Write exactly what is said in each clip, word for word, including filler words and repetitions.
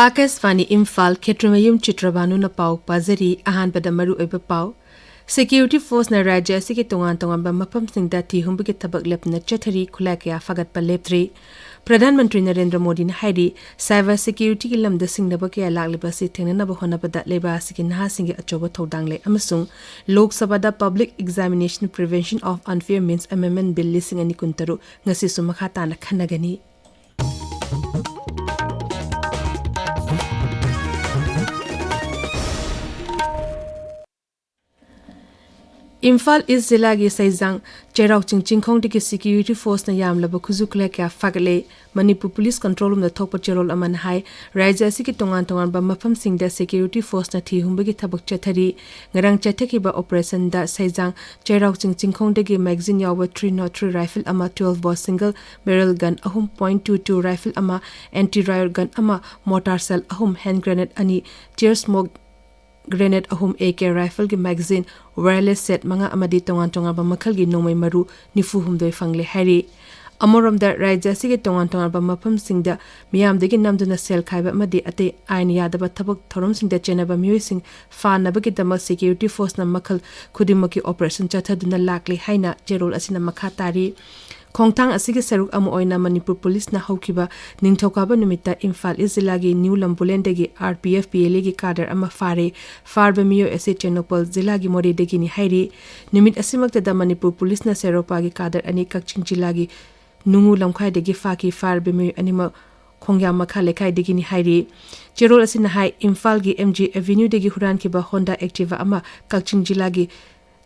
ꯑꯥꯀꯥꯁꯕꯥꯅꯤ ꯏꯝꯐꯥꯜ, ꯈꯦꯇ꯭ꯔꯤꯃꯌꯨꯝ ꯆꯤꯇ꯭ꯔꯕꯥꯅꯨꯅ ꯄꯥꯎ ꯄꯥꯖꯔꯤ꯫ ꯑꯍꯥꯟꯕꯗ ꯃꯔꯨꯑꯣꯏꯕ ꯄꯥꯎ꯫ Security Forceꯅ ꯔꯥꯖ꯭ꯌ ꯑꯁꯤꯒꯤ ꯇꯣꯉꯥꯟ ꯇꯣꯉꯥꯟꯕ ꯃꯐꯝꯁꯤꯡꯗ ꯊꯤ ꯍꯨꯝꯕꯒꯤ ꯊꯕꯛ ꯂꯦꯞꯇꯅ ꯆꯠꯊꯔꯤ, ꯈꯨꯠꯂꯥꯏ ꯀꯌꯥ ꯐꯥꯒꯠꯄ ꯂꯦꯞꯇ꯭ꯔꯤ꯫ ꯄ꯭ꯔꯙꯥꯟ ꯃꯟꯇ꯭ꯔꯤ ꯅꯔꯦꯟꯗ꯭ꯔ ꯃꯣꯗꯤꯅ ꯍꯥꯏꯔꯤ, cyber securityꯒꯤ ꯂꯝꯗ ꯁꯤꯡꯅꯕ ꯀꯌꯥ ꯂꯥꯛꯂꯤꯕ ꯑꯁꯤ ꯊꯦꯡꯅꯅꯕ ꯍꯣꯠꯅꯕꯗ ꯂꯩꯕꯥꯛ ꯑꯁꯤꯒꯤ ꯅꯍꯥꯁꯤꯡꯒꯤ ꯑꯆꯧꯕ ꯊꯧꯗꯥꯡ ꯂꯩ ꯑꯃꯁꯨꯡ ꯂꯣꯛ ꯁꯚꯥꯗ Public Examination Prevention of Unfair Means Amendment Bill ꯂꯤꯁꯤꯡ ꯑꯅꯤ ꯀꯨꯟꯇꯔꯨꯛ ꯉꯁꯤꯁꯨ ꯃꯈꯥ ꯇꯥꯅ ꯈꯟꯅꯒꯅꯤ꯫ ꯏꯝꯐꯥꯜ ꯏꯁ ꯖꯤꯂꯥꯒꯤ ꯁꯩꯖꯥꯡ ꯆꯩꯔꯥꯎ ꯆꯤꯡ ꯆꯤꯡꯈꯣꯡꯗꯒꯤ Security Forceꯅ ꯌꯥꯝꯂꯕ ꯈꯨꯠꯁꯨ ꯈꯨꯠꯂꯥꯏ ꯀꯌꯥ ꯐꯥꯒꯠꯂꯦ꯫ ꯃꯅꯤꯄꯨꯔ ꯄꯨꯂꯤꯁ ꯀꯟꯇ꯭ꯔꯣꯜ ꯔꯨꯝꯗ ꯊꯣꯛꯄ ꯆꯦꯔꯣꯜ ꯑꯃꯅ ꯍꯥꯏ, ꯔꯥꯖ꯭ꯌ ꯑꯁꯤꯒꯤ ꯇꯣꯉꯥꯟ ꯇꯣꯉꯥꯟꯕ ꯃꯐꯝꯁꯤꯡꯗ Security Forceꯅ ꯊꯤ ꯍꯨꯝꯕꯒꯤ ꯊꯕꯛ ꯆꯠꯊꯔꯤ꯫ ꯉꯔꯥꯡ ꯆꯠꯊꯈꯤꯕ ꯑꯣꯄꯔꯦꯁꯟꯗ ꯁꯩꯖꯥꯡ ꯆꯩꯔꯥꯎ ꯆꯤꯡ ꯆꯤꯡꯈꯣꯡꯗꯒꯤ magazine ꯌꯥꯎꯕ three nought three rifle ꯑꯃ, twelve bore single barrel gun ꯑꯍꯨꯝ, point two two rifle ꯑꯃ, anti riot gun ꯑꯃ, mortar shell ꯑꯍꯨꯝ, hand grenade ꯑꯅꯤ, tear smoke grenade ꯑꯍꯨꯝ, AK rifleꯒꯤ magazine, wireless set ꯃꯉꯥ ꯑꯃꯗꯤ ꯇꯣꯉꯥꯟ ꯇꯣꯉꯥꯟꯕ ꯃꯈꯜꯒꯤ ꯅꯣꯡꯃꯩ ꯃꯔꯨ ꯅꯤꯐꯨ ꯍꯨꯝꯗꯣꯏ ꯐꯪꯂꯦ ꯍꯥꯏꯔꯤ꯫ ꯑꯃꯔꯣꯝꯗ, ꯔꯥꯖ꯭ꯌ ꯑꯁꯤꯒꯤ ꯇꯣꯉꯥꯟ ꯇꯣꯉꯥꯟꯕ ꯃꯐꯝꯁꯤꯡꯗ ꯃꯤꯌꯥꯝꯗꯒꯤ ꯅꯝꯗꯨꯅ ꯁꯦꯜ ꯈꯥꯏꯕ ꯑꯃꯗꯤ ꯑꯇꯩ ꯑꯥꯏꯟ ꯌꯥꯗꯕ ꯊꯕꯛ ꯊꯧꯔꯝꯁꯤꯡꯗ ꯆꯦꯟꯅꯕ ꯃꯤꯑꯣꯏꯁꯤꯡ ꯐꯥꯅꯕꯒꯤꯗꯃꯛ Security Forceꯅ ꯃꯈꯜ ꯈꯨꯗꯤꯡꯃꯛꯀꯤ ꯑꯣꯄꯔꯦꯁꯟ ꯆꯠꯊꯗꯨꯅ ꯂꯥꯛꯂꯤ ꯍꯥꯏꯅ ꯆꯦꯔꯣꯜ ꯑꯁꯤꯅ ꯃꯈꯥ ꯇꯥꯔꯤ꯫ ꯈꯣꯡꯊꯥꯡ ꯑꯁꯤꯒꯤ ꯁꯔꯨꯛ ꯑꯃ ꯑꯣꯏꯅ ꯃꯅꯤꯄꯨꯔ ꯄꯨꯂꯤꯁꯅ ꯍꯧꯈꯤꯕ ꯅꯤꯡꯊꯧꯀꯥꯕ ꯅꯨꯃꯤꯠꯇ ꯏꯝꯐꯥꯜ ꯏꯁ ꯖꯤꯂꯥꯒꯤ ꯅ꯭ꯌꯨ ꯂꯝꯕꯨꯂꯦꯟꯗꯒꯤ RPF PLAꯒꯤ ꯀꯥꯗꯔ ꯑꯃ ꯐꯥꯔꯦ꯫ ꯐꯥꯔꯕ ꯃꯤꯑꯣꯏ ꯑꯁꯤ ꯇꯦꯡꯅꯧꯄꯜ ꯖꯤꯂꯥꯒꯤ ꯃꯣꯔꯦꯗꯒꯤꯅꯤ ꯍꯥꯏꯔꯤ꯫ ꯅꯨꯃꯤꯠ ꯑꯁꯤꯃꯛꯇꯗ ꯃꯅꯤꯄꯨꯔ ꯄꯨꯂꯤꯁꯅ ꯁꯦꯔꯣꯄꯥꯒꯤ ꯀꯥꯗꯔ ꯑꯅꯤ ꯀꯛꯆꯤꯡ ꯖꯤꯂꯥꯒꯤ ꯅꯨꯡꯉꯨ ꯂꯝꯈꯥꯏꯗꯒꯤ ꯐꯥꯈꯤ꯫ ꯐꯥꯔꯕ ꯃꯤꯑꯣꯏ ꯑꯅꯤꯃꯛ ꯈꯣꯡꯌꯥꯝ ꯃꯈꯥ ꯂꯩꯀꯥꯏꯗꯒꯤꯅꯤ ꯍꯥꯏꯔꯤ꯫ ꯆꯦꯔꯣꯜ ꯑꯁꯤꯅ ꯍꯥꯏ, ꯏꯝꯐꯥꯜꯒꯤ MG Avenueꯗꯒꯤ ꯍꯨꯔꯥꯟꯈꯤꯕ Honda Activa ꯑꯃ ꯀꯛꯆꯤꯡ ꯖꯤꯂꯥꯒꯤ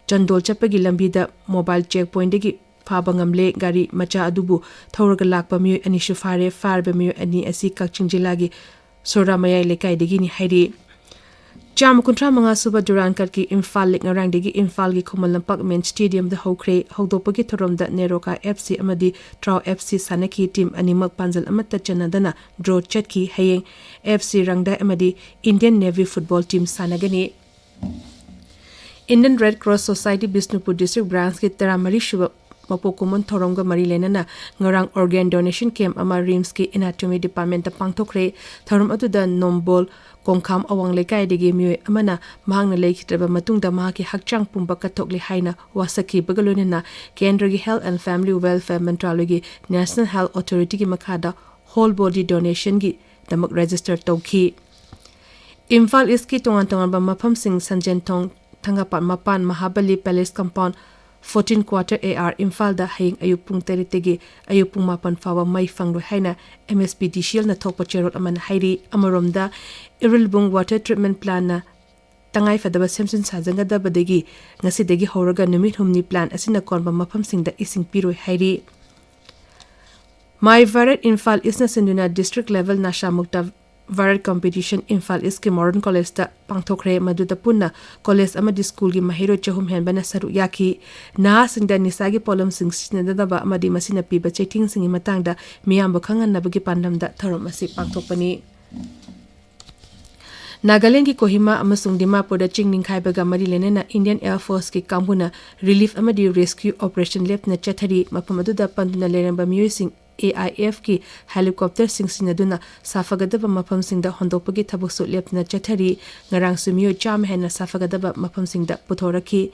ꯆꯟꯗꯣꯜ ꯆꯠꯄꯒꯤ ꯂꯝꯕꯤꯗ mobile check pointꯗꯒꯤ ꯐꯥꯕ ꯉꯝꯂꯦ꯫ ꯒꯥꯔꯤ ꯃꯆꯥ ꯑꯗꯨꯕꯨ ꯊꯧꯔꯒ ꯂꯥꯛꯄ ꯃꯤꯑꯣꯏ ꯑꯅꯤꯁꯨ ꯐꯥꯔꯦ꯫ ꯐꯥꯔꯕ ꯃꯤꯑꯣꯏ ꯑꯅꯤ ꯑꯁꯤ ꯀꯛꯆꯤꯡ ꯖꯤꯂꯥꯒꯤ ꯁꯣꯔꯥ ꯃꯌꯥꯏ ꯂꯩꯀꯥꯏꯗꯒꯤꯅꯤ ꯍꯥꯏꯔꯤ꯫ ꯆꯥꯝꯃ ꯀꯨꯟꯊ꯭ꯔꯥ ꯃꯉꯥ ꯁꯨꯕ ꯗꯨꯔꯥꯟ ꯀꯞꯀꯤ ꯏꯝꯐꯥꯜ ꯂꯤꯒ ꯉꯔꯥꯡꯗꯒꯤ ꯏꯝꯐꯥꯜꯒꯤ ꯈꯨꯃꯟ ꯂꯝꯄꯥꯛ ꯃꯦꯟ ꯁ꯭ꯇꯦꯗꯤꯌꯝꯗ ꯍꯧꯈ꯭ꯔꯦ꯫ ꯍꯧꯗꯣꯛꯄꯒꯤ ꯊꯧꯔꯝꯗ ꯅꯦꯔꯣꯀꯥ FC ꯑꯃꯗꯤ ꯇ꯭ꯔꯥꯎ FC ꯁꯥꯟꯅꯈꯤ꯫ ꯇꯤꯝ ꯑꯅꯤꯃꯛ ꯄꯥꯟꯖꯜ ꯑꯃꯠꯇ ꯆꯟꯅꯗꯅ draw ꯆꯠꯈꯤ꯫ ꯍꯌꯦꯡ FC ꯔꯪꯗꯥꯏ ꯑꯃꯗꯤ Indian Navy football team ꯁꯥꯟꯅꯒꯅꯤ꯫ Indian Red Cross Society Bishnupur district branchꯀꯤ ꯇꯔꯥꯃꯔꯤ ꯁꯨꯕ ꯃꯄꯣꯛ ꯀꯨꯝꯑꯣꯟ ꯊꯧꯔꯝꯒ ꯃꯔꯤ ꯂꯩꯅꯅ ꯉꯔꯥꯡ organ donation camp ꯑꯃ ꯔꯤꯝꯁꯀꯤ anatomy departmentꯇ ꯄꯥꯡꯊꯣꯛꯈ꯭ꯔꯦ꯫ ꯊꯧꯔꯝ ꯑꯗꯨꯗ ꯅꯣꯝꯕꯣꯜ ꯀꯣꯡꯈꯥꯝ ꯑꯋꯥꯡ ꯂꯩꯀꯥꯏꯗꯒꯤ ꯃꯤꯑꯣꯏ ꯑꯃꯅ ꯃꯍꯥꯛꯅ ꯂꯩꯈꯤꯗ꯭ꯔꯕ ꯃꯇꯨꯡꯗ ꯃꯍꯥꯛꯀꯤ ꯍꯛꯆꯥꯡ ꯄꯨꯝꯕ ꯀꯠꯊꯣꯛꯂꯦ ꯍꯥꯏꯅ ꯋꯥꯁꯛꯈꯤꯕꯒ ꯂꯣꯏꯅꯅ ꯀꯦꯟꯗ꯭ꯔꯒꯤ Health and Family Welfare ꯃꯟꯇ꯭ꯔꯥꯂꯌꯒꯤ National Health Authorityꯒꯤ ꯃꯈꯥꯗ whole body donationꯒꯤꯗꯃꯛ register ꯇꯧꯈꯤ꯫ ꯏꯝꯐꯥꯜ ꯏꯁꯀꯤ ꯇꯣꯉꯥꯟ ꯇꯣꯉꯥꯟꯕ ꯃꯐꯝꯁꯤꯡ ꯁꯟꯖꯦꯟꯊꯣꯡ, ꯊꯪꯒꯥꯄꯥꯠ ꯃꯄꯥꯟ, ꯃꯍꯥꯕꯂꯤ Palace Compound, fourteen Quarter AR ꯏꯝꯐꯥꯜꯗ ꯍꯌꯦꯡ ꯑꯌꯨꯛ ꯄꯨꯡ ꯇꯔꯦꯠꯇꯒꯤ ꯑꯌꯨꯛ ꯄꯨꯡ ꯃꯥꯄꯟ ꯐꯥꯎꯕ ꯃꯩ ꯐꯪꯂꯣꯏ ꯍꯥꯏꯅ MSPDCLꯅ ꯊꯣꯛꯄ ꯆꯦꯔꯣꯜ ꯑꯃꯅ ꯍꯥꯏꯔꯤ꯫ ꯑꯃꯔꯣꯝꯗ, ꯏꯔꯤꯜꯕꯨꯡ water treatment plantꯅ ꯇꯉꯥꯏꯐꯗꯕ ꯁꯦꯝꯖꯤꯟ ꯁꯥꯖꯤꯟꯒꯗꯕꯗꯒꯤ ꯉꯁꯤꯗꯒꯤ ꯍꯧꯔꯒ ꯅꯨꯃꯤꯠ ꯍꯨꯝꯅꯤ plant ꯑꯁꯤꯅ ꯀꯣꯟꯕ ꯃꯐꯝꯁꯤꯡꯗ ꯏꯁꯤꯡ ꯄꯤꯔꯣꯏ ꯍꯥꯏꯔꯤ꯫ My Bharat ꯏꯝꯐꯥꯜ ꯏꯁꯅ ꯁꯤꯟꯗꯨꯅ district level Nasha Mukt Bharat competition Imphal ꯏꯁꯀꯤ ꯃꯣꯗꯔꯟ ꯀꯣꯂꯦꯖꯇ ꯄꯥꯡꯊꯣꯛꯈ꯭ꯔꯦ꯫ ꯃꯗꯨꯗ ꯄꯨꯟꯅ ꯀꯣꯂꯦꯖ ꯑꯃꯗꯤ ꯁ꯭ꯀꯨꯜꯒꯤ ꯃꯍꯩꯔꯣꯏ ꯆꯍꯨꯝ ꯍꯦꯟꯕꯅ ꯁꯔꯨꯛ ꯌꯥꯈꯤ꯫ ꯅꯍꯥꯁꯤꯡꯗ ꯅꯤꯁꯥꯒꯤ ꯄꯣꯠꯂꯝꯁꯤꯡ ꯁꯤꯖꯤꯟꯅꯗꯅꯕ ꯑꯃꯗꯤ ꯃꯁꯤꯅ ꯄꯤꯕ ꯆꯩꯊꯦꯡꯁꯤꯡꯒꯤ ꯃꯇꯥꯡꯗ ꯃꯤꯌꯥꯝꯕꯨ ꯈꯪꯍꯟꯅꯕꯒꯤ ꯄꯥꯟꯗꯝꯗ ꯊꯧꯔꯝ ꯑꯁꯤ ꯄꯥꯡꯊꯣꯛꯄꯅꯤ꯫ ꯅꯥꯒꯥꯂꯦꯟꯗꯒꯤ ꯀꯣꯍꯤꯃꯥ ꯑꯃꯁꯨꯡ ꯗꯤꯃꯥꯄꯨꯔꯗ ꯆꯤꯡ ꯅꯤꯡꯈꯥꯏꯕꯒ ꯃꯔꯤ ꯂꯩꯅꯅ Indian Air Forceꯀꯤ ꯀꯥꯡꯕꯨꯅ relief ꯑꯃꯗꯤ rescue operation ꯂꯦꯞꯇꯅ ꯆꯠꯊꯔꯤ꯫ ꯃꯐꯝ ꯑꯗꯨꯗ ꯄꯟꯗꯨꯅ ꯂꯩꯔꯝꯕ ꯃꯤꯑꯣꯏꯁꯤꯡ AIFꯀꯤ helicopterꯁꯤꯡ ꯁꯤꯖꯤꯟꯅꯗꯨꯅ ꯁꯥꯐꯒꯗꯕ ꯃꯐꯝꯁꯤꯡꯗ ꯍꯣꯟꯗꯣꯛꯄꯒꯤ ꯊꯕꯛꯁꯨ ꯂꯦꯞꯇꯅ ꯆꯠꯊꯔꯤ꯫ ꯉꯔꯥꯡꯁꯨ ꯃꯤꯑꯣꯏ ꯆꯥꯝꯃ ꯍꯦꯟꯅ ꯁꯥꯐꯒꯗꯕ ꯃꯐꯝꯁꯤꯡꯗ ꯄꯨꯊꯣꯔꯛꯈꯤ꯫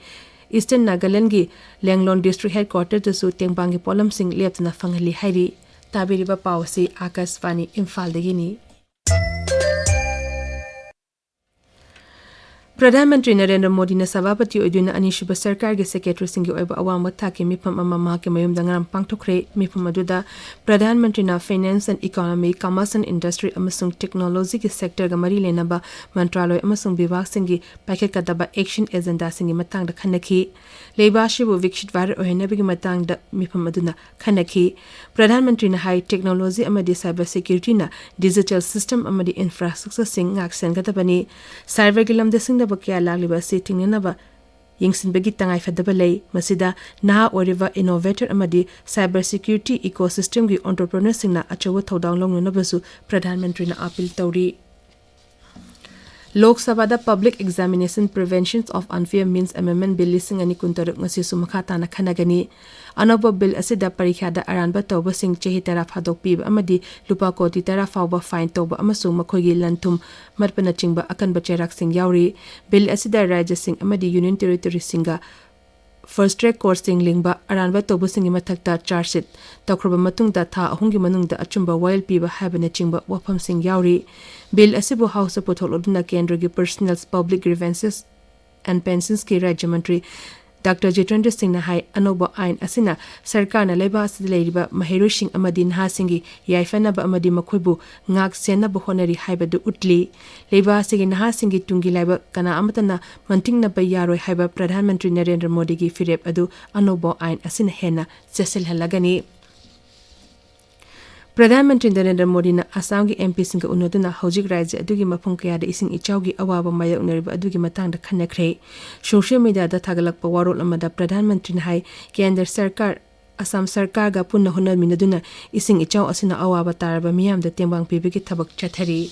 Eastern Nagalandꯒꯤ Lenglon District Headquarterꯗꯁꯨ ꯇꯦꯡꯕꯥꯡꯒꯤ ꯄꯣꯠꯂꯝꯁꯤꯡ ꯂꯦꯞꯇꯅ ꯐꯪꯍꯜꯂꯤ ꯍꯥꯏꯔꯤ꯫ ꯇꯥꯕꯤꯔꯤꯕ ꯄꯥꯎ ꯑꯁꯤ ꯑꯥꯀꯥꯁꯕꯥꯅꯤ ꯏꯝꯐꯥꯜꯗꯒꯤꯅꯤ꯫ ꯄ꯭ꯔꯙꯥꯟ ꯃꯟꯇ꯭ꯔꯤ ꯅꯔꯦꯟꯗ꯭ꯔ ꯃꯣꯗꯤꯅ ꯁꯚꯥꯄꯇꯤ ꯑꯣꯏꯗꯨꯅ ꯑꯅꯤꯁꯨꯕ ꯁꯔꯀꯥꯔꯒꯤ ꯁꯦꯀ꯭ꯔꯦꯇꯔꯤꯁꯤꯡꯒꯤ ꯑꯣꯏꯕ ꯑꯋꯥꯡꯕ ꯊꯥꯛꯀꯤ ꯃꯤꯐꯝ ꯑꯃ ꯃꯍꯥꯛꯀꯤ ꯃꯌꯨꯝꯗ ꯉꯔꯥꯡ ꯄꯥꯡꯊꯣꯛꯈ꯭ꯔꯦ꯫ ꯃꯤꯐꯝ ꯑꯗꯨꯗ ꯄ꯭ꯔꯙꯥꯟ ꯃꯟꯇ꯭ꯔꯤꯅ Finance and Economy, Commerce and Industry ꯑꯃꯁꯨꯡ Technologyꯒꯤ sectorꯒ ꯃꯔꯤ ꯂꯩꯅꯕ ꯃꯟꯇ꯭ꯔꯥꯂꯣꯏ ꯑꯃꯁꯨꯡ ꯕꯤꯚꯥꯒꯁꯤꯡꯒꯤ ꯄꯥꯏꯈꯠꯀꯗꯕ action agendaꯁꯤꯡꯒꯤ ꯃꯇꯥꯡꯗ ꯈꯟꯅꯈꯤ꯫ ꯂꯩꯕꯥꯛ ꯑꯁꯤꯕꯨ ꯕꯤꯛꯁꯤꯠ ꯚꯥꯔꯠ ꯑꯣꯏꯍꯟꯅꯕꯒꯤ ꯃꯇꯥꯡꯗ ꯃꯤꯐꯝ ꯑꯗꯨꯅ ꯈꯟꯅꯈꯤ꯫ ꯄ꯭ꯔꯙꯥꯟ ꯃꯟꯇ꯭ꯔꯤꯅ ꯍꯥꯏ, technology ꯑꯃꯗꯤ cyber securityꯅ digital system ꯑꯃꯗꯤ infrastructureꯁꯤꯡ ꯉꯥꯛꯁꯦꯟꯒꯗꯕꯅꯤ꯫ Cyberꯒꯤ ꯂꯝꯗ ꯁꯤꯡꯅꯕ ꯀꯌꯥ ꯂꯥꯛꯂꯤꯕ ꯑꯁꯤ ꯊꯤꯡꯅꯅꯕ ꯌꯦꯡꯁꯤꯟꯕꯒꯤ ꯇꯉꯥꯏꯐꯗꯕ ꯂꯩ꯫ ꯃꯁꯤꯗ ꯅꯍꯥ ꯑꯣꯏꯔꯤꯕ innovator ꯑꯃꯗꯤ cyber security ecosystemꯒꯤ entrepreneurꯁꯤꯡꯅ ꯑꯆꯧꯕ ꯊꯧꯗꯥꯡ ꯂꯧꯅꯅꯕꯁꯨ ꯄ꯭ꯔꯙꯥꯟ ꯃꯟꯇ꯭ꯔꯤꯅ appeal ꯇꯧꯔꯤ꯫ ꯂꯣꯛ ꯁꯚꯥꯗ Public Examination Prevention of Unfair Means Amendment Bill ꯂꯤꯁꯤꯡ ꯑꯅꯤ ꯀꯨꯟꯇꯔꯨꯛ ꯉꯁꯤꯁꯨ ꯃꯈꯥ ꯇꯥꯅ ꯈꯟꯅꯒꯅꯤ꯫ ꯑꯅꯧꯕ ꯕꯤꯜ ꯑꯁꯤꯗ ꯄꯔꯤꯈ꯭ꯌꯥꯗ ꯑꯔꯥꯟꯕ ꯇꯧꯕꯁꯤꯡ ꯆꯍꯤ ꯇꯔꯥ ꯐꯥꯗꯣꯛꯄꯤꯕ ꯑꯃꯗꯤ ꯂꯨꯄꯥ ꯀꯣꯇꯤ ꯇꯔꯥ ꯐꯥꯎꯕ fine ꯇꯧꯕ ꯑꯃꯁꯨꯡ ꯃꯈꯣꯏꯒꯤ ꯂꯟ ꯊꯨꯝ ꯃꯠꯄꯅꯆꯤꯡꯕ ꯑꯀꯟꯕ ꯆꯩꯔꯥꯛꯁꯤꯡ ꯌꯥꯎꯔꯤ꯫ ꯕꯤꯜ ꯑꯁꯤꯗ ꯔꯥꯖ꯭ꯌꯁꯤꯡ ꯑꯃꯗꯤ ꯌꯨꯅꯤꯌꯟ ꯇꯦꯔꯤꯇꯣꯔꯤꯁꯤꯡꯒ fast track courtꯁꯤꯡ ꯂꯤꯡꯕ, ꯑꯔꯥꯟꯕ ꯇꯧꯕꯁꯤꯡꯒꯤ ꯃꯊꯛꯇ charge sheet ꯇꯧꯈ꯭ꯔꯕ ꯃꯇꯨꯡꯗ ꯊꯥ ꯑꯍꯨꯝꯒꯤ ꯃꯅꯨꯡꯗ ꯑꯆꯨꯝꯕ ꯋꯥꯌꯦꯜ ꯄꯤꯕ ꯍꯥꯏꯕꯅꯆꯤꯡꯕ ꯋꯥꯐꯝꯁꯤꯡ ꯌꯥꯎꯔꯤ꯫ ꯕꯤꯜ ꯑꯁꯤꯕꯨ ꯍꯥꯎꯁꯇ ꯄꯨꯊꯣꯛꯂꯗꯨꯅ ꯀꯦꯟꯗ꯭ꯔꯒꯤ Personnel, Public Grievances and Pensionsꯀꯤ ꯔꯥꯖ꯭ꯌ ꯃꯟꯇ꯭ꯔꯤ ꯗꯥꯛꯇꯔ ꯖꯤꯇꯦꯟꯗ꯭ꯔ ꯁꯤꯡꯅ ꯍꯥꯏ, ꯑꯅꯧꯕ ꯑꯥꯏꯟ ꯑꯁꯤꯅ ꯁꯔꯀꯥꯔꯅ ꯂꯩꯕꯥꯛ ꯑꯁꯤꯗ ꯂꯩꯔꯤꯕ ꯃꯍꯩꯔꯣꯏꯁꯤꯡ ꯑꯃꯗꯤ ꯅꯍꯥꯁꯤꯡꯒꯤ ꯌꯥꯏꯐꯅꯕ ꯑꯃꯗꯤ ꯃꯈꯣꯏꯕꯨ ꯉꯥꯛ ꯁꯦꯟꯅꯕ ꯍꯣꯠꯅꯔꯤ ꯍꯥꯏꯕꯗꯨ ꯎꯠꯂꯤ꯫ ꯂꯩꯕꯥꯛ ꯑꯁꯤꯒꯤ ꯅꯍꯥꯁꯤꯡꯒꯤ ꯇꯨꯡꯒꯤ ꯂꯥꯏꯕꯛ ꯀꯅꯥ ꯑꯃꯠꯇꯅ ꯃꯟꯇꯤꯛꯅꯕ ꯌꯥꯔꯣꯏ ꯍꯥꯏꯕ ꯄ꯭ꯔꯙꯥꯟ ꯃꯟꯇ꯭ꯔꯤ ꯅꯔꯦꯟꯗ꯭ꯔ ꯃꯣꯗꯤꯒꯤ ꯐꯤꯔꯦꯞ ꯑꯗꯨ ꯑꯅꯧꯕ ꯑꯥꯏꯟ ꯑꯁꯤꯅ ꯍꯦꯟꯅ ꯆꯦꯠꯁꯤꯜꯍꯜꯂꯒꯅꯤ꯫ ꯄ꯭ꯔꯙꯥꯟ ꯃꯟꯇ꯭ꯔꯤ ꯅꯔꯦꯟꯗ꯭ꯔ ꯃꯣꯗꯤꯅ ꯑꯁꯥꯝꯒꯤ ꯑꯦꯝ ꯄꯤꯁꯤꯡꯒ ꯎꯅꯗꯨꯅ ꯍꯧꯖꯤꯛ ꯔꯥꯖ꯭ꯌ ꯑꯗꯨꯒꯤ ꯃꯐꯝ ꯀꯌꯥꯗ ꯏꯁꯤꯡ ꯏꯆꯥꯎꯒꯤ ꯑꯋꯥꯕ ꯃꯥꯌꯣꯛꯅꯔꯤꯕ ꯑꯗꯨꯒꯤ ꯃꯇꯥꯡꯗ ꯈꯟꯅꯈ꯭ꯔꯦ꯫ ꯁꯣꯁꯤꯌꯦꯜ ꯃꯤꯗꯤꯌꯥꯗ ꯊꯥꯒꯠꯂꯛꯄ ꯋꯥꯔꯣꯜ ꯑꯃꯗ ꯄ꯭ꯔꯙꯥꯟ ꯃꯟꯇ꯭ꯔꯤꯅ ꯍꯥꯏ, ꯀꯦꯟꯗ꯭ꯔ ꯁꯔꯀꯥꯔ, ꯑꯁꯥꯝ ꯁꯔꯀꯥꯔꯒ ꯄꯨꯟꯅ ꯍꯣꯠꯅꯃꯤꯟꯅꯗꯨꯅ ꯏꯁꯤꯡ ꯏꯆꯥꯎ ꯑꯁꯤꯅ ꯑꯋꯥꯕ ꯇꯥꯔꯕ ꯃꯤꯌꯥꯝꯗ ꯇꯦꯡꯕꯥꯡ ꯄꯤꯕꯒꯤ ꯊꯕꯛ ꯆꯠꯊꯔꯤ꯫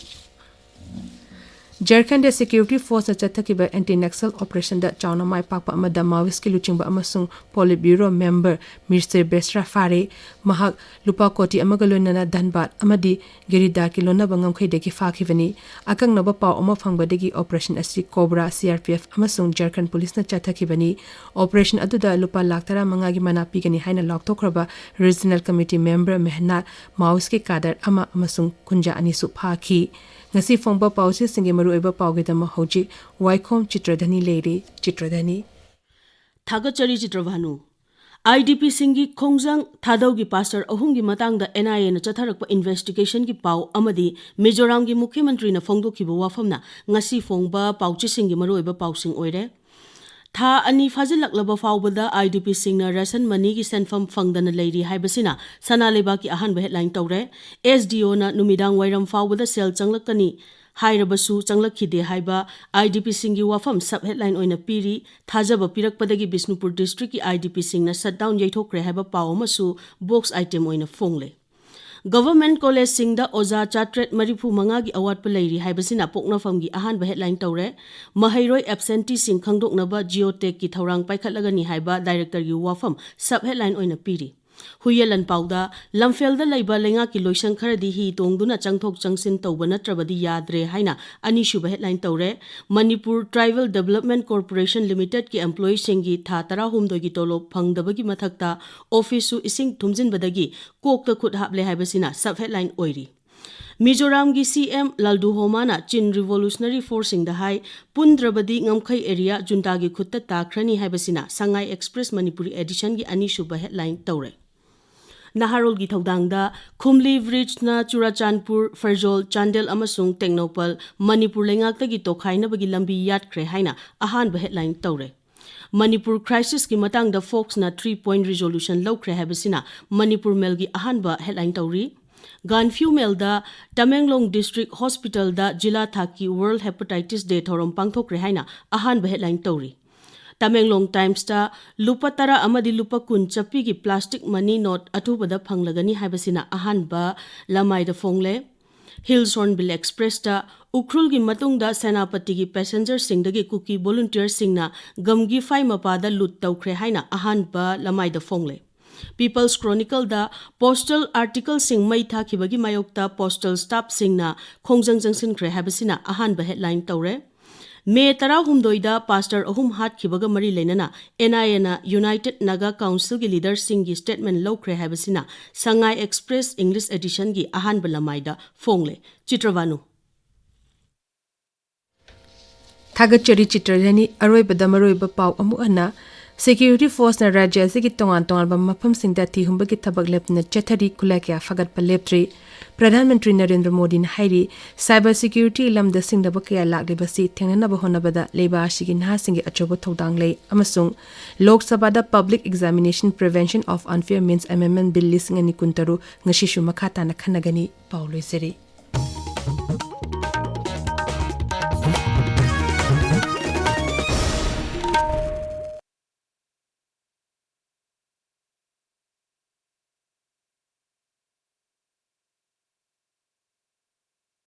ꯖꯔꯈꯟꯗ security forceꯅ ꯆꯠꯊꯈꯤꯕ anti Naxal operationꯗ ꯆꯥꯎꯅ ꯃꯥꯏ ꯄꯥꯛꯄ ꯑꯃꯗ Maoistꯀꯤ ꯂꯨꯆꯤꯡꯕ ꯑꯃꯁꯨꯡ Politburo member ꯃꯤꯁꯇꯔ ꯕꯦꯁ꯭ꯔꯥ ꯐꯥꯔꯦ꯫ ꯃꯍꯥꯛ ꯂꯨꯄꯥ ꯀꯣꯇꯤ ꯑꯃꯒ ꯂꯣꯏꯅꯅ ꯙꯟꯕꯥꯗ ꯑꯃꯗꯤ ꯒꯤꯔꯤꯗꯥꯀꯤ ꯂꯣꯟꯅꯕ ꯉꯝꯈꯩꯗꯒꯤ ꯐꯥꯈꯤꯕꯅꯤ꯫ ꯑꯀꯛꯅꯕ ꯄꯥꯎ ꯑꯃ ꯐꯪꯕꯗꯒꯤ operation ꯑꯁꯤ COBRA, C R P F ꯑꯃꯁꯨꯡ ꯖꯔꯈꯟ ꯄꯨꯂꯤꯁꯅ ꯆꯠꯊꯈꯤꯕꯅꯤ꯫ Operation ꯑꯗꯨꯗ ꯂꯨꯄꯥ ꯂꯥꯈ ꯇꯔꯥꯃꯉꯥꯒꯤ ꯃꯅꯥ ꯄꯤꯒꯅꯤ ꯍꯥꯏꯅ ꯂꯥꯎꯊꯣꯛꯈ꯭ꯔꯕ regional committee member ꯃꯦꯍꯅꯥꯠ Maoistꯀꯤ cadre ꯑꯃ ꯑꯃꯁꯨꯡ ꯀꯨꯟꯖꯥ ꯑꯅꯤꯁꯨ ꯐꯥꯈꯤ꯫ ꯉꯁꯤ ꯐꯣꯡꯕ ꯄꯥꯎꯆꯦꯁꯤꯡꯒꯤ ꯃꯔꯨꯑꯣꯏꯕ ꯄꯥꯎꯒꯤꯗꯃꯛ ꯍꯧꯖꯤꯛ ꯋꯥꯏꯈꯣꯝ ꯆꯤꯇ꯭ꯔꯙꯅꯤ ꯂꯩꯔꯤ꯫ ꯆꯤꯇ꯭ꯔꯙꯅꯤ꯫ ꯊꯥꯒꯠꯆꯔꯤ ꯆꯤꯇ꯭ꯔꯚꯥꯅꯨ꯫ IDPꯁꯤꯡꯒꯤ ꯈꯣꯡꯖꯪ, ꯊꯥꯗꯧꯒꯤ ꯄꯥꯁꯇꯔ ꯑꯍꯨꯝꯒꯤ ꯃꯇꯥꯡꯗ NIAꯅ ꯆꯠꯊꯔꯛꯄ investigationꯒꯤ ꯄꯥꯎ ꯑꯃꯗꯤ ꯃꯤꯖꯣꯔꯥꯝꯒꯤ ꯃꯨꯈ꯭ꯌ ꯃꯟꯇ꯭ꯔꯤꯅ ꯐꯣꯡꯗꯣꯛꯈꯤꯕ ꯋꯥꯐꯝꯅ ꯉꯁꯤ ꯐꯣꯡꯕ ꯄꯥꯎꯆꯦꯁꯤꯡꯒꯤ ꯃꯔꯨꯑꯣꯏꯕ ꯄꯥꯎꯁꯤꯡ ꯑꯣꯏꯔꯦ꯫ ꯊꯥ ꯑꯅꯤ ꯐꯥꯖꯤꯜꯂꯛꯂꯕ ꯐꯥꯎꯕꯗ IDPꯁꯤꯡꯅ ration moneyꯒꯤ ꯁꯦꯟꯐꯝ ꯐꯪꯗꯅ ꯂꯩꯔꯤ ꯍꯥꯏꯕꯁꯤꯅ ꯁꯅꯥ ꯂꯩꯕꯥꯛꯀꯤ ꯑꯍꯥꯟꯕ headline ꯇꯧꯔꯦ꯫ SDOꯅ ꯅꯨꯃꯤꯗꯥꯡ ꯋꯥꯏꯔꯝ ꯐꯥꯎꯕꯗ ꯁꯦꯜ ꯆꯪꯂꯛꯀꯅꯤ ꯍꯥꯏꯔꯕꯁꯨ ꯆꯪꯂꯛꯈꯤꯗꯦ ꯍꯥꯏꯕ IDPꯁꯤꯡꯒꯤ ꯋꯥꯐꯝ sub headline ꯑꯣꯏꯅ ꯄꯤꯔꯤ꯫ ꯊꯥꯖꯕ ꯄꯤꯔꯛꯄꯗꯒꯤ ꯕꯤꯁꯅꯨꯄꯨꯔ districtꯀꯤ IDPꯁꯤꯡꯅ shutdown ꯌꯩꯊꯣꯛꯈ꯭ꯔꯦ ꯍꯥꯏꯕ ꯄꯥꯎ ꯑꯃꯁꯨ box item ꯑꯣꯏꯅ ꯐꯣꯡꯂꯦ꯫ ꯒꯚꯔꯟꯃꯦꯟꯠ ꯀꯣꯂꯦꯖꯁꯤꯡꯗ ꯑꯣꯖꯥ ꯆꯥꯇ꯭ꯔꯦꯠ ꯃꯔꯤꯐꯨ ꯃꯉꯥꯒꯤ ꯑꯋꯥꯠꯄ ꯂꯩꯔꯤ ꯍꯥꯏꯕꯁꯤꯅ ꯄꯣꯛꯅꯐꯝꯒꯤ ꯑꯍꯥꯟꯕ ꯍꯦꯗꯂꯥꯏꯟ ꯇꯧꯔꯦ꯫ ꯃꯍꯩꯔꯣꯏ ꯑꯦꯕꯁꯦꯟꯇꯤꯁꯤꯡ ꯈꯪꯗꯣꯛꯅꯕ ꯖꯤꯑꯣꯇꯦꯛꯀꯤ ꯊꯧꯔꯥꯡ ꯄꯥꯏꯈꯠꯂꯒꯅꯤ ꯍꯥꯏꯕ ꯗꯥꯏꯔꯦꯛꯇꯔꯒꯤ ꯋꯥꯐꯝ ꯁꯕ ꯍꯦꯗꯂꯥꯏꯟ ꯑꯣꯏꯅ ꯄꯤꯔꯤ꯫ ꯍꯨꯏꯌꯦꯟ ꯂꯥꯟꯄꯥꯎꯗ ꯂꯝꯐꯦꯜꯗ ꯂꯩꯕ ꯂꯩꯉꯥꯛꯀꯤ ꯂꯣꯏꯁꯪ ꯈꯔꯗꯤ ꯍꯤ ꯇꯣꯡꯗꯨꯅ ꯆꯪꯊꯣꯛ ꯆꯪꯁꯤꯟ ꯇꯧꯕ ꯅꯠꯇ꯭ꯔꯕꯗꯤ ꯌꯥꯗ꯭ꯔꯦ ꯍꯥꯏꯅ ꯑꯅꯤꯁꯨꯕ ꯍꯦꯗꯂꯥꯏꯟ ꯇꯧꯔꯦ꯫ ꯃꯅꯤꯄꯨꯔ ꯇ꯭ꯔꯥꯏꯕꯦꯜ ꯗꯤꯕꯦꯂꯞꯃꯦꯟꯠ ꯀꯣꯔꯄꯣꯔꯦꯁꯟ ꯂꯤꯃꯤꯇꯦꯗꯀꯤ ꯑꯦꯝꯄ꯭ꯂꯣꯌꯤꯁꯤꯡꯒꯤ ꯊꯥ ꯇꯔꯥꯍꯨꯝꯗꯣꯏꯒꯤ ꯇꯣꯂꯣꯞ ꯐꯪꯗꯕꯒꯤ ꯃꯊꯛꯇ ꯑꯣꯐꯤꯁꯁꯨ ꯏꯁꯤꯡ ꯊꯨꯝꯖꯤꯟꯕꯗꯒꯤ ꯀꯣꯛꯇ ꯈꯨꯠ ꯍꯥꯞꯂꯦ ꯍꯥꯏꯕꯁꯤꯅ ꯁꯕ ꯍꯦꯗꯂꯥꯏꯟ ꯑꯣꯏꯔꯤ꯫ ꯃꯤꯖꯣꯔꯥꯝꯒꯤ ꯁꯤ ꯑꯦꯝ ꯂꯥꯜꯗꯨꯍꯣꯃꯥꯅ ꯆꯤꯟ ꯔꯤꯚꯣꯂꯨꯁꯅꯔꯤ ꯐꯣꯔꯁꯁꯤꯡꯗ ꯍꯥꯏ, ꯄꯨꯟꯗ꯭ꯔꯕꯗꯤ ꯉꯝꯈꯩ ꯑꯦꯔꯤꯌꯥ ꯖꯨꯟꯇꯥꯒꯤ ꯈꯨꯠꯇ ꯇꯥꯈ꯭ꯔꯅꯤ ꯍꯥꯏꯕꯁꯤꯅ ꯁꯉꯥꯏ ꯑꯦꯛꯁꯄ꯭ꯔꯦꯁ ꯃꯅꯤꯄꯨꯔꯤ ꯑꯦꯗꯤꯁꯟꯒꯤ ꯑꯅꯤꯁꯨꯕ ꯍꯦꯗꯂꯥꯏꯟ ꯇꯧꯔꯦ꯫ ꯅꯍꯥꯔꯣꯜꯒꯤ ꯊꯧꯗꯥꯡꯗ ꯈꯨꯝꯂꯤ ꯕ꯭ꯔꯤꯖꯅ ꯆꯨꯔꯥꯆꯥꯟꯄꯨꯔ, ꯐꯔꯖꯣꯜ, ꯆꯥꯟꯗꯦꯜ ꯑꯃꯁꯨꯡ ꯇꯦꯡꯅꯧꯄꯜ ꯃꯅꯤꯄꯨꯔ ꯂꯩꯉꯥꯛꯇꯒꯤ ꯇꯣꯈꯥꯏꯅꯕꯒꯤ ꯂꯝꯕꯤ ꯌꯥꯠꯈ꯭ꯔꯦ ꯍꯥꯏꯅ ꯑꯍꯥꯟꯕ ꯍꯦꯗꯂꯥꯏꯟ ꯇꯧꯔꯦ꯫ ꯃꯅꯤꯄꯨꯔ ꯀ꯭ꯔꯥꯏꯁꯤꯁꯀꯤ ꯃꯇꯥꯡꯗ ꯐꯣꯛꯁꯅ ꯊ꯭ꯔꯤ ꯄꯣꯏꯟꯠ ꯔꯤꯖꯣꯂꯨꯁꯟ ꯂꯧꯈ꯭ꯔꯦ ꯍꯥꯏꯕꯁꯤꯅ ꯃꯅꯤꯄꯨꯔ ꯃꯦꯜꯒꯤ ꯑꯍꯥꯟꯕ ꯍꯦꯗꯂꯥꯏꯟ ꯇꯧꯔꯤ꯫ ꯒꯥꯟꯐ꯭ꯌꯨ ꯃꯦꯜꯗ ꯇꯃꯦꯡꯂꯣꯡ ꯗꯤꯁꯇ꯭ꯔꯤꯛ ꯍꯣꯁꯄꯤꯇꯥꯜꯗ ꯖꯤꯂꯥ ꯊꯥꯛꯀꯤ ꯋꯥꯔꯜꯗ ꯍꯦꯄꯥꯇꯥꯏꯇꯤꯁ ꯗꯦ ꯊꯧꯔꯝ ꯄꯥꯡꯊꯣꯛꯈ꯭ꯔꯦ ꯍꯥꯏꯅ ꯑꯍꯥꯟꯕ ꯍꯦꯗꯂꯥꯏꯟ ꯇꯧꯔꯤ꯫ ꯇꯃꯦꯡꯂꯣꯡ ꯇꯥꯏꯝꯁꯇ ꯂꯨꯄꯥ ꯇꯔꯥ ꯑꯃꯗꯤ ꯂꯨꯄꯥ ꯀꯨꯟ ꯆꯠꯄꯤꯒꯤ ꯄ꯭ꯂꯥꯁꯇꯤꯛ ꯃꯅꯤ ꯅꯣꯠ ꯑꯊꯨꯕꯗ ꯐꯪꯂꯒꯅꯤ ꯍꯥꯏꯕꯁꯤꯅ ꯑꯍꯥꯟꯕ ꯂꯃꯥꯏꯗ ꯐꯣꯡꯂꯦ꯫ ꯍꯤꯜꯁ ꯍꯣꯔꯟꯕꯤꯜ ꯑꯦꯛꯁꯄ꯭ꯔꯦꯁꯇ ꯎꯈ꯭ꯔꯨꯜꯒꯤ ꯃꯇꯨꯡꯗ ꯁꯦꯅꯥꯄꯇꯤꯒꯤ ꯄꯦꯁꯦꯟꯖꯔꯁꯤꯡꯗꯒꯤ ꯀꯨꯀꯤ ꯚꯣꯂꯨꯟꯇꯤꯌꯔꯁꯤꯡꯅ ꯒꯝꯒꯤꯐꯥꯏ ꯃꯄꯥꯗ ꯂꯨꯠ ꯇꯧꯈ꯭ꯔꯦ ꯍꯥꯏꯅ ꯑꯍꯥꯟꯕ ꯂꯃꯥꯏꯗ ꯐꯣꯡꯂꯦ꯫ ꯄꯤꯄꯜꯁ ꯀ꯭ꯔꯣꯅꯤꯀꯜꯗ ꯄꯣꯁꯇꯦꯜ ꯑꯥꯔꯇꯤꯀꯜꯁꯤꯡ ꯃꯩ ꯊꯥꯈꯤꯕꯒꯤ ꯃꯥꯌꯣꯛꯇ ꯄꯣꯁꯇꯦꯜ ꯁ꯭ꯇꯥꯐꯁꯤꯡꯅ ꯈꯣꯡꯖꯪ ꯆꯪꯁꯤꯟꯈ꯭ꯔꯦ ꯍꯥꯏꯕꯁꯤꯅ ꯑꯍꯥꯟꯕ ꯍꯦꯗꯂꯥꯏꯟ ꯇꯧꯔꯦ꯫ ꯃꯦ ꯇꯔꯥꯍꯨꯝꯗꯣꯏꯗ ꯄꯥꯁꯇꯔ ꯑꯍꯨꯝ ꯍꯥꯠꯈꯤꯕꯒ ꯃꯔꯤ ꯂꯩꯅꯅ ꯑꯦꯟ ꯑꯥꯏ ꯑꯦꯅ ꯌꯨꯅꯥꯏꯇꯦꯗ ꯅꯥꯒꯥ ꯀꯥꯎꯟꯁꯤꯜꯒꯤ ꯂꯤꯗꯔꯁꯤꯡꯒꯤ ꯁ꯭ꯇꯦꯠꯃꯦꯟꯠ ꯂꯧꯈ꯭ꯔꯦ ꯍꯥꯏꯕꯁꯤꯅ ꯁꯉꯥꯏ ꯑꯦꯛꯁꯄ꯭ꯔꯦꯁ ꯏꯪꯂꯤꯁ ꯑꯦꯗꯤꯁꯟꯒꯤ ꯑꯍꯥꯟꯕ ꯂꯃꯥꯏꯗ ꯐꯣꯡꯂꯦ꯫ ꯆꯤꯇ꯭ꯔꯚꯥꯅꯨ꯫ ꯊꯥꯒꯠꯆꯔꯤ ꯆꯤꯇ꯭ꯔꯂꯦꯅꯤ꯫ ꯑꯔꯣꯏꯕꯗ ꯃꯔꯨꯑꯣꯏꯕ ꯄꯥꯎ ꯑꯃꯨꯛ ꯍꯟꯅ꯫ ꯁꯦꯀ꯭ꯌꯨꯔꯤꯇꯤ ꯐꯣꯔꯁꯅ ꯔꯥꯖ꯭ꯌ ꯑꯁꯤꯒꯤ ꯇꯣꯉꯥꯟ ꯇꯣꯉꯥꯟꯕ ꯃꯐꯝꯁꯤꯡꯗ ꯊꯤꯍꯨꯝꯕꯒꯤ ꯊꯕꯛ ꯂꯦꯞꯇꯅ ꯆꯠꯊꯔꯤ꯫ ꯈꯨꯠꯂꯥꯏ ꯀꯌꯥ ꯐꯥꯒꯠꯄ ꯂꯦꯞꯇ꯭ꯔꯤ꯫ ꯄ꯭ꯔꯙꯥꯟ ꯃꯟꯇ꯭ꯔꯤ ꯅꯔꯦꯟꯗ꯭ꯔ ꯃꯣꯗꯤꯅ ꯍꯥꯏꯔꯤ, ꯁꯥꯏꯕꯔ ꯁꯦꯀ꯭ꯌꯨꯔꯤꯇꯤꯒꯤ ꯂꯝꯗ ꯁꯤꯡꯅꯕ ꯀꯌꯥ ꯂꯥꯛꯂꯤꯕꯁꯤ ꯊꯦꯡꯅꯅꯕ ꯍꯣꯠꯅꯕꯗ ꯂꯩꯕꯥꯛ ꯑꯁꯤꯒꯤ ꯅꯍꯥꯁꯤꯡꯒꯤ ꯑꯆꯧꯕ ꯊꯧꯗꯥꯡ ꯂꯩ ꯑꯃꯁꯨꯡ ꯂꯣꯛ ꯁꯚꯥꯗ Public Examination Prevention of Unfair Means Amendment Bill ꯂꯤꯁꯤꯡ ꯑꯅꯤ ꯀꯨꯟꯇꯔꯨꯛ ꯉꯁꯤꯁꯨ ꯃꯈꯥ ꯇꯥꯅ ꯈꯟꯅꯒꯅꯤ꯫ ꯄꯥꯎ ꯂꯣꯏꯖꯔꯦ꯫